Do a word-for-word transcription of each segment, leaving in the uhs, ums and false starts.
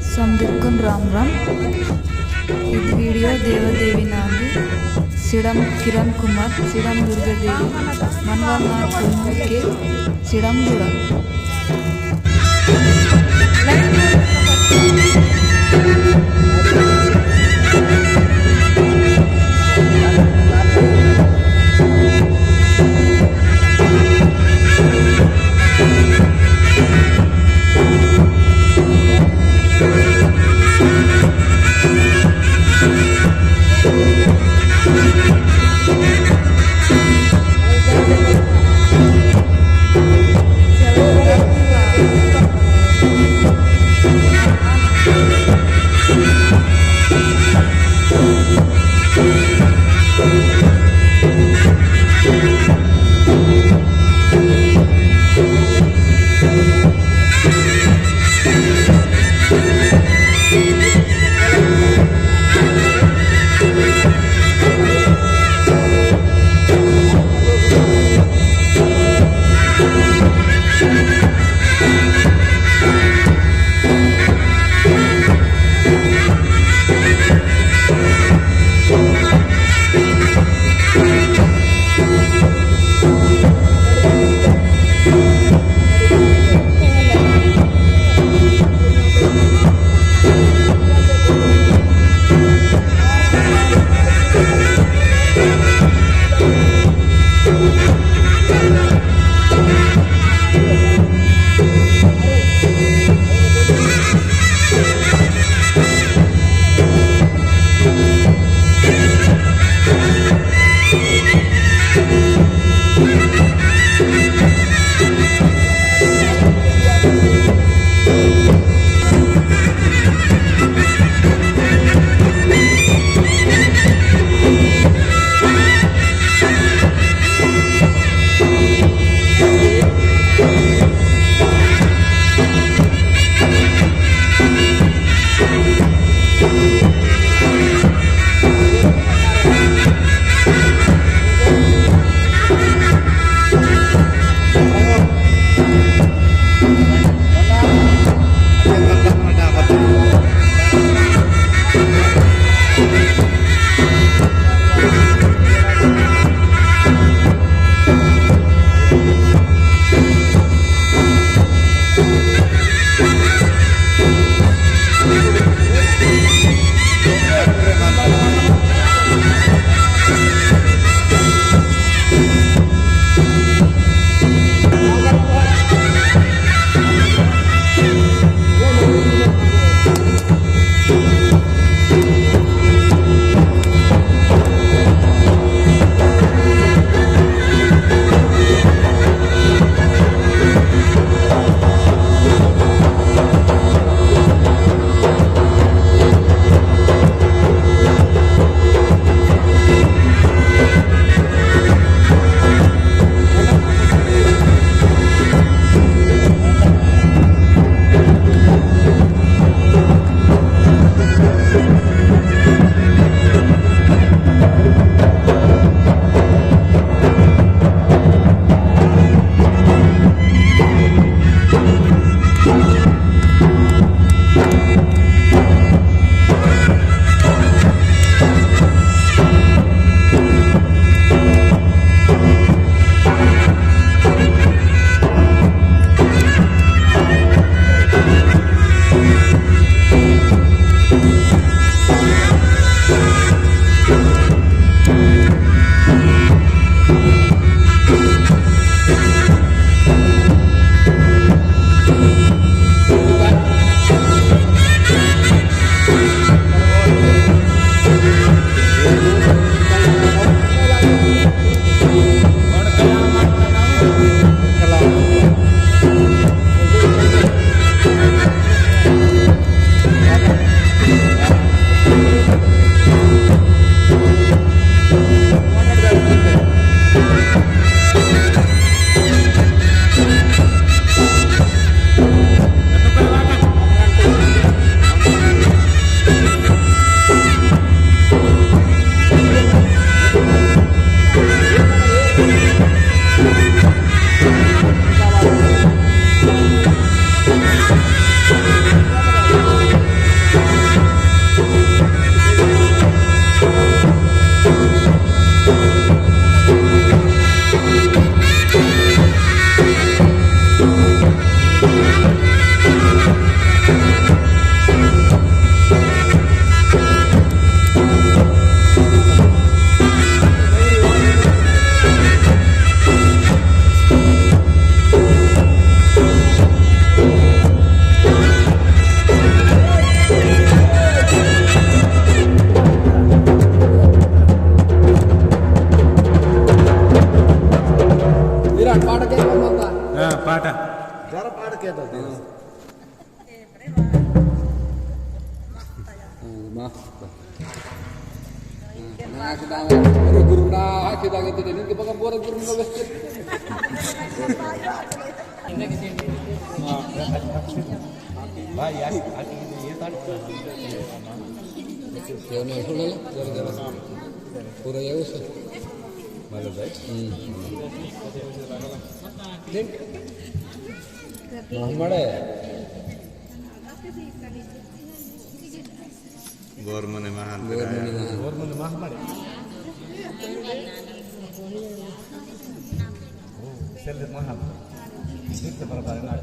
समदिरकुन राम राम। इद वीडियो देवा देवी नांदु, सिडम किरण कुमार, सिडम दुर्गा देवी, मनवाल नाग कुन्नूर के सिडम गुड़ा। ना, ना, ना, पूरे गुरु ना, आखिर आगे तो नहीं, कि बगम पूरे गुरु ना बेचते। भाई, यार, आखिर ये तारीख। पूरा ये उस। मालूम भाई। हम्म। देख। हमारे। बोर मने महान बोर मने महान। बोर मने महान। सेल महान। सिद्ध पर बारे ना।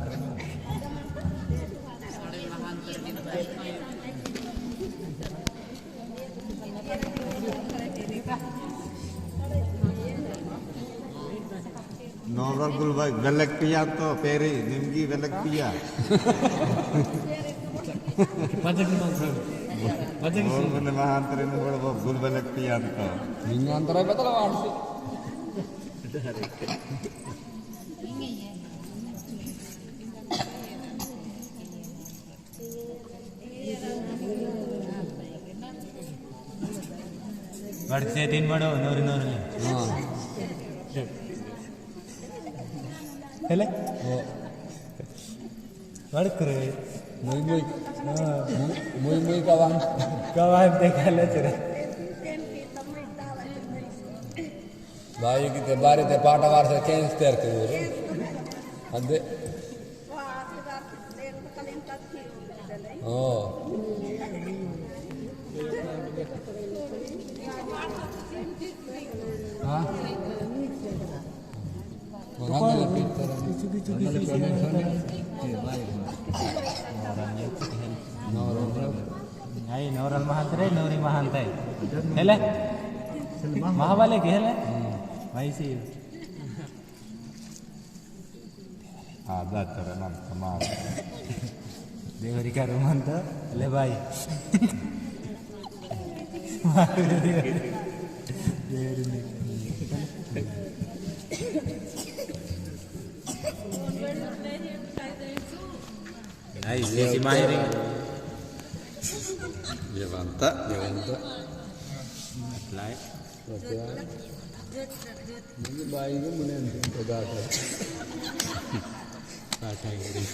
नोरल गुल भाई, वेलक पिया तो पेरी, निमगी वेलक पिया। बजक मंत्र। बजक बोल सी। मने महांतरे ने बोल, वो गुल वेलक पिया तो। निंग अंतरा बतला वाट से। बड़से तीन बड़ो, नोरी नोरी। हाँ। हेले? ओ। बड़करे। मुई मुई। हाँ। मु-, मुई मुई कवान। कवान देखा ले चले। बाई की ते बारी ते पाटा वार से केंस तेर के बोलो। अंदे। ओ। हाँ? नहीं, नोरल महंत रे, नोरी महंत है। हेले? महाबले के हेले? भाई सी। आदा चरणम कमाल। देवरी का रोमन तो ले भाई। देवरी ने। नहीं, ये सी माहिरी। ये बनता, ये बनता। लाइक। मुझे बाई को मुने अंतिम को दाता। दाता है।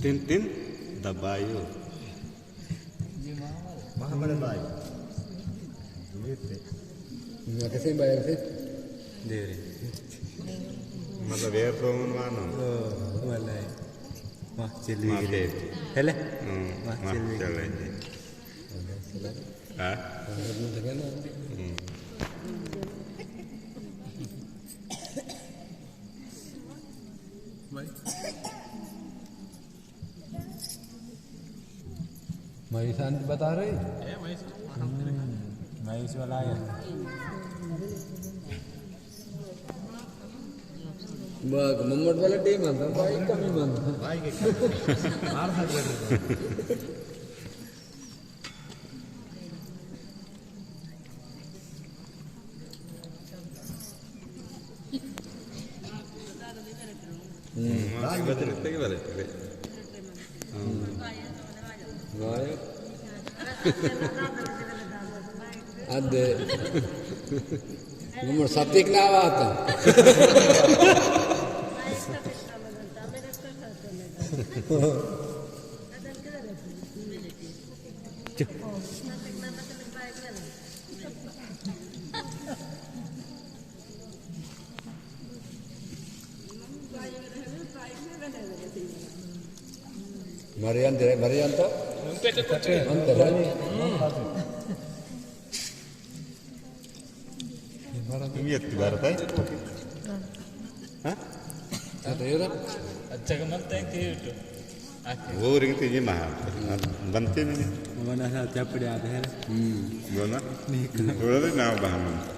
तीन तीन दबायो। महाबड़े भाई। ये थे। मैं कैसे भाई से? दे रहे। मतलब, एयर प्रोमोन मानो। ओ, वाला है। वाह, चल माँ गई। के। हेले? हम्म, वाह, माँ चल गई। चल गई। हाँ? हम्म। भाई। महेश आंटी बता रही? ए, महेश। हम्म, महेश वाला आया। बग, मम्मट वाला टीम आता, भाई कमी मानता। भाई के कमी। मार खा गया। हम्म। हम्म। वाह। अदे। नम्बर सत्य के नाम आता। मरियन दे, मरियन तो? अंतर है। तुम ये तिबार था? हाँ? अच्छा, का मन तय थे तो। आके। वो रिंग ते ये महा, बनते नहीं। वो ना सा चपड़े आते हैं। हम्म। वो ना? नहीं। वो ना नाव बहाना।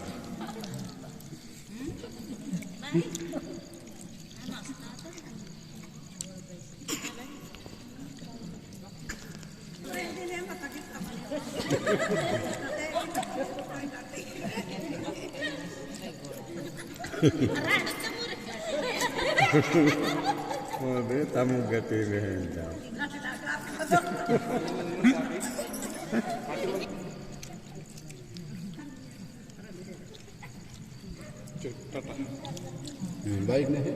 अरे, तमुगटे में है। हम्म, बाइक नहीं।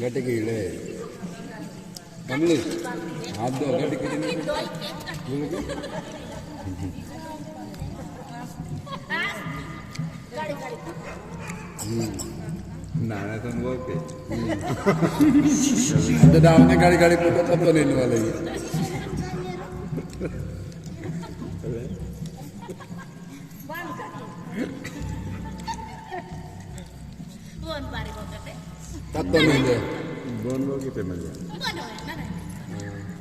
गट की ले। कमली, हाथ दो, गट की ले। हम्म। नाना तुम वो के। हम्म। तो दाव ने गाड़ी, गाड़ी फोटो तब तो लेने वाले ही। बोन बारी बोकते। तब तो मिल जाए। बोन वो कितने मिल जाए? बोन हो ना।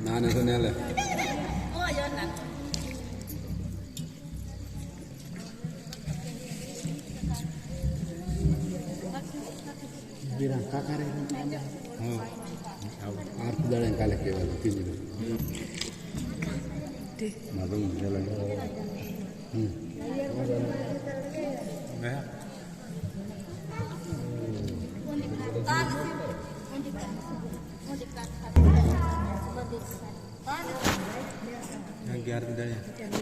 नाना सुने ले। ओ यो ना। बिरा काका रे। हाँ। आठ दाड़े काले के वाला तीन दिन। मालूम चला। हम्म। ग्यारह दिन जाए।